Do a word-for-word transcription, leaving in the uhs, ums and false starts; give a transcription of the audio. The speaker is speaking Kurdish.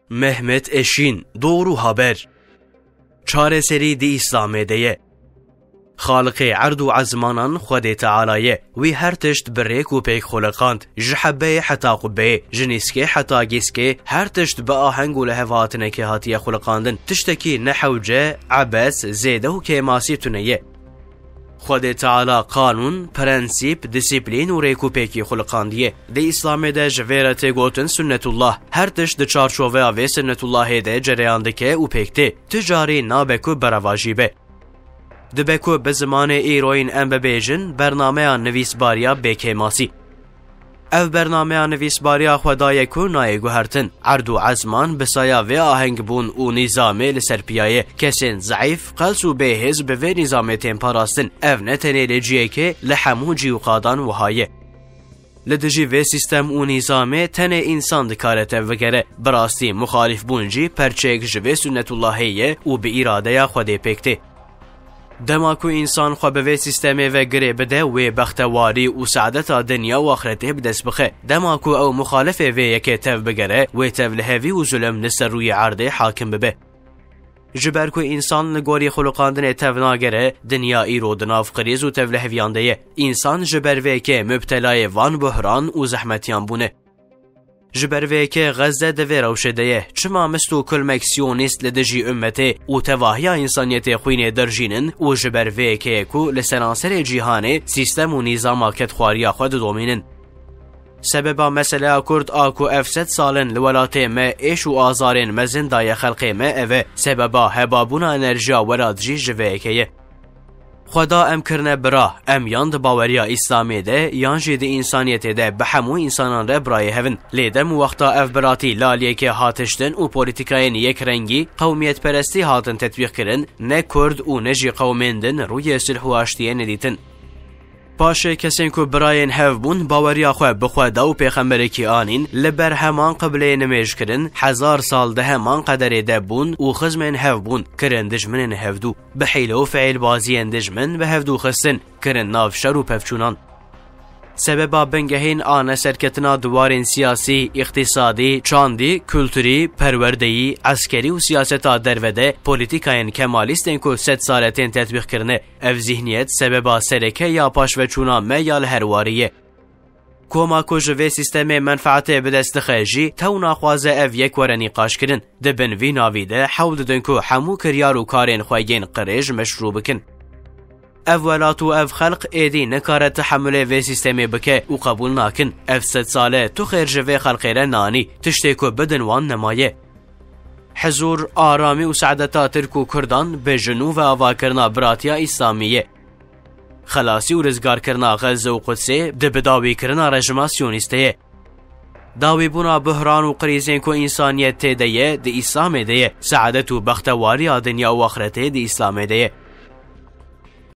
Mehmet Eşîn, Doğru Haber. Çareserî di Îslamê de ye. Xaliqê erd û ezmanan Xwedê Teala ye. Wî her tişt bi rêk û pêk xuliqand. Ji hebeyê heta qubeyê, ji nîskê heta gîskê, her tişt bi aheng û lihevhatinekê hatiye xuliqandin. Tiştekî ne hewce, ebes, zêde û kêmasî tune ye. Xwedê Teala qanûn, prensîp, disiplîn û rêk û pêkî xuliqandiye. Di Îslamê de ji vê re tê gotin sunnetullah. Her tişt di çarçoveya vê sunnetullahê de cereyan dike û pêk tê. Tu carî nabe ku berevajî be. Dibe ku bi zimanê îroyîn em bibêjin, bernameya nivîsbariya bêkêmasî. Ev bernameya nivîsbariya Xwedayê ku nayê guhertin. Erd û ezman bi saya vê ahengbûn û nîzamê li ser piya ye. Kesên zeîf, qels û bêhêz bi vê nîzamê tên parastin. Ev ne tenê li ciyekê, li hemû cî û qadan wiha ye. Li dijî vê sîstem û nîzamê tenê însan dikare tevbigere. Bi rastî muxalîfbûn jî perçeyek ji vê sunnetullahê ye û bi îradeya Xwedê pêk tê. Dema ku însan xwe bi vê sîstemê ve girê bide, wê bextewarî û saedeta dinya û axretê bi dest bixe. Dema ku ew muxalifê vê yekê tevbigere, wê tevlihevî û zulm li ser rûyê erdê hakim bibe. Ji ber ku însan li gorî xuliqandinê tev nagere, dinya îro di nav krîz û tevliheviyan de ye. Însan ji ber vê yekê mubtelayê van buhran û zehmetiyan bûne. Ji ber vê yekê Xezze di vê rewşê de ye. Çima mist û kulmek siyonîst li dijî ummetê û tevahiya însaniyetê xwînê dirjînin û ji ber vê yekê ye ku li seranserê cîhanê sîstem û nîzama kedxwariya xwe didomînin? Sebeba meseleya Kurd a ku ev sed sal in li welatê me êş û azarên mezin daye xelkê me ev e. Sebeba hebabûna enerjiya welat jî ji vê yekê ye. Xweda em kirine bira, em yan di baweriya Îslamê de, yan jî di însaniyetê de bi hemû însanan re birayê hev in. Lê dem û wexta ev biratî li aliyekê hatiştin û polîtîkayên yekrengî, qewmiyetperestî hatin tetbîqkirin, ne Kurd û ne jî qewmên din rûyê sulh û aştiyê nedîtin. Paşê kesên ku birayên hev bûn, baweriya xwe bi Xweda û pêxemberekî anîn, li ber heman qibleyê nimêj kirin, hezar sal di heman qederê de bûn û xizmên hev bûn, kirin dijminên hevdû. Bi hîle û fiîlbaziyên dijmin bi hevdû xistin, kirin nav şer û pevçûnan. Sebeba bingehîn a neserketina di warên siyasî, îqtîsadî, çandî, kulturî, perwerdeyî, eskerî û siyaseta derve de polîtîkayên kemalîstên ku sed sal e tên tetbîqkirine. Ev zîhniyet sebeba sereke ya paşveçûna me ya li her warî ye. Koma ku ji vê sîstemê menfaetê bi dest dixe jî tew naxwaze ev yek were nîqaşkirin. Di bin vî navî de hewl didin ku hemû kiryar û karên xwe yên qirêj meşrû bikin. Ev welat û ev xelq êdî nikare tehemulê vê sîstemê bike û qebûl nakin. Ev sed sal e tu xêr ji vê xelqê re nanî, tiştê ku bidin wan nemaye. Hizûr, aramî û seadeta Tirk û Kurdan bi ji nû ve avakirina biratiya Îslamî ye. Xelasî û rizgarkirina Xezze û Qudsê di bidawîkirina rejima Siyonîst de ye. Dawîbûna buhran û krîzên ku însaniyet tê de ye, di Îslamê de ye. Seadet û bextewariya dinya û axretê di Îslamê de ye.